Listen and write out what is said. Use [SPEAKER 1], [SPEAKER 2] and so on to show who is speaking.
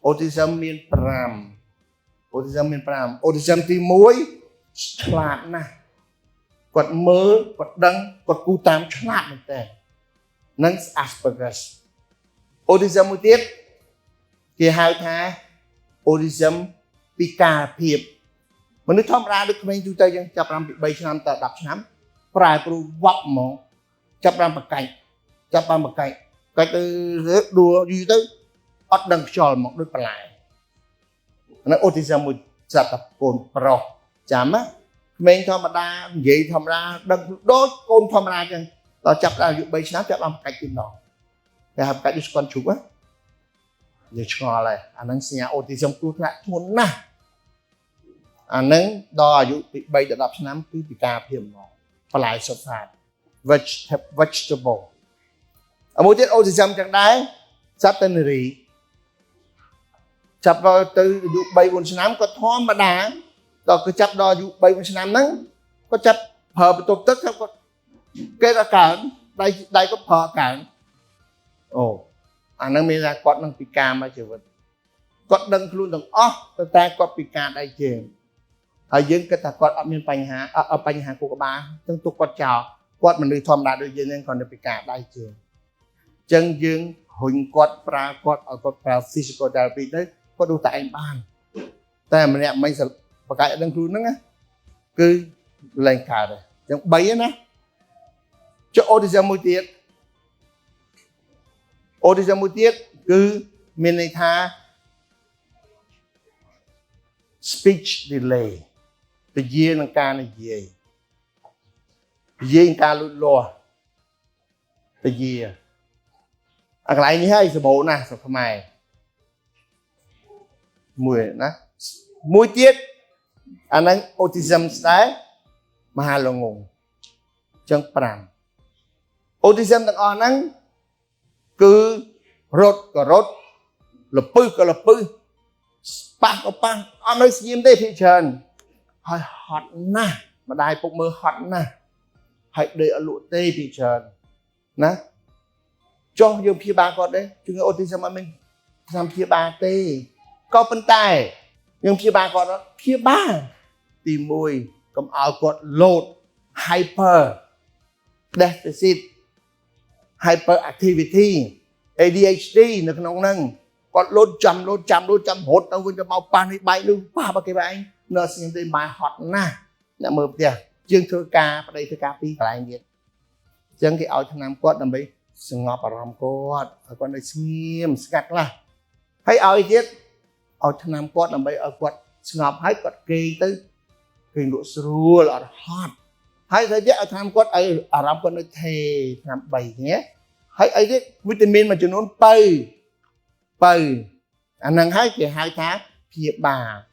[SPEAKER 1] Autism មាន5 Autism មាន5 Autism ទី1ឆ្លាតណាស់គាត់មើលគាត់ដឹងគាត់គូតាមឆ្លាតមែនតើនឹង Asperger's Autism មួយទៀតគេហៅថា Autism ពិការភាពមនុស្សធម្មតាដូចក្មេងទូទៅយើងចាប់ផ្ដើមពី3ឆ្នាំទៅ10ឆ្នាំប្រែប្រួលវប់ហ្មងចាប់ផ្ដើមប្រកាច់ចាប់ផ្ដើមប្រកាច់កាច់ទៅដួលយូរទៅអត់ដឹងខ្យល់ហ្មងដូចបន្លែហ្នឹង autism មួយស្រាប់តែកូនប្រុសចាំណាក្មេងធម្មតានិយាយធម្មតាដឹងដូចកូនធម្មតាចឹងដល់ចាប់ដល់អាយុ3ឆ្នាំចាប់ដល់ប្រកាច់ទីម្ដងគេហៅប្រកាច់ដូចស្គាន់ជ្រូកណាយើងឆ្ងល់ហើយអាហ្នឹងសញ្ញា autism គ្រោះថ្នាក់ធ្ងន់ណាស់អាហ្នឹងដល់អាយុពី3ដល់10ឆ្នាំគឺពិការភាពហ្មងបន្លែសុទ្ធសាធ vegetable អាមួយទៀត autism ចឹងដែរសត្វតនារីចាប់ដល់ទៅអាយុ3 4ឆ្នាំក៏ធម្មតាដល់គឺចាប់ដល់អាយុ3 4ឆ្នាំហ្នឹងគាត់ចាប់ប្រើបន្ទប់ទឹកគាត់គេដល់កើនដៃដៃគាត់ប្រើកើនអូអាហ្នឹងមានថាគាត់នឹងពិការមួយជីវិតគាត់ដឹងខ្លួនទាំងអស់តែតែគាត់ពិការដៃជើងហើយយើងគិតថាគាត់អត់មានបញ្ហាអត់បញ្ហាខួរក្បាលទាំងទុកគាត់ចោលគាត់មនុស្សធម្មតាដូចយើងហ្នឹងគាត់នៅពិការដៃជើងអញ្ចឹងយើងរុញគាត់ប្រើគាត់ឲ្យគាត់ប្រើ physical therapy ទៅគាត់ដូចតែឯងបានតែម្នាក់មិនបកាច់ដឹងខ្លួនហ្នឹងណាគឺលែងកើតហើយអញ្ចឹង3ណាចុះ autism មួយទៀត autism មួយទៀតគឺមានន័យថា speech delay ពជានឹងការនិយាយពជានឹងការលូតលាស់ពជាអាកន្លែងនេះហើយសម្បូរណាស់ស្រុកខ្មែរមួយណាមួយទៀតអាហ្នឹង autism ស្ដែរមហាល្ងងចឹង5 autism ទាំងអស់ហ្នឹងគឺរត់ក៏រត់លពឹសក៏លពឹសប៉ះក៏ប៉ះអត់នៅស្ងៀមទេភាគច្រើនហើយហត់ណាស់ម្ដាយពុកមើលហត់ណាស់ហើយដេកអត់លក់ទេភាគច្រើនណាចុះយើងព្យាបាលគាត់ទេជំងឺ autism អត់មានថ្នាំព្យាបាលទេក៏ប៉ុន្តែយើងព្យាបាលគាត់អត់ព្យាបាលទី1កុំឲ្យគាត់លោត hyper deficit hyper activity ADHD នៅក្នុងហ្នឹងគាត់លោតចាំលោតចាំលោតចាំរត់ទៅវិញទៅមកប៉ះនេះបែកនោះប៉ះបើគេបែកនៅស្ងៀមទេម៉ែហត់ណាស់អ្នកមើលផ្ទះជាងធ្វើការប្តីធ្វើការពីរកន្លែងទៀតអញ្ចឹងគេឲ្យថ្នាំគាត់ដើម្បីសងប់អារម្មណ៍គាត់ឲ្យគាត់នៅស្ងៀមស្ងាត់ខ្លះហើយឲ្យទៀតឲ្យថ្នាំគាត់ដើម្បីឲ្យគាត់ស្ងប់ហើយគាត់គេងទៅគេងលក់ស្រួលអត់ហត់ហើយទៅទៀតឲ្យថ្នាំគាត់ឲ្យអារម្មណ៍គាត់នៅថេថ្នាំ3នេះហើយអីទៀតវីតាមីនមួយចំនួនបើបើអាហ្នឹងហើយគេហៅថាព្យាបាល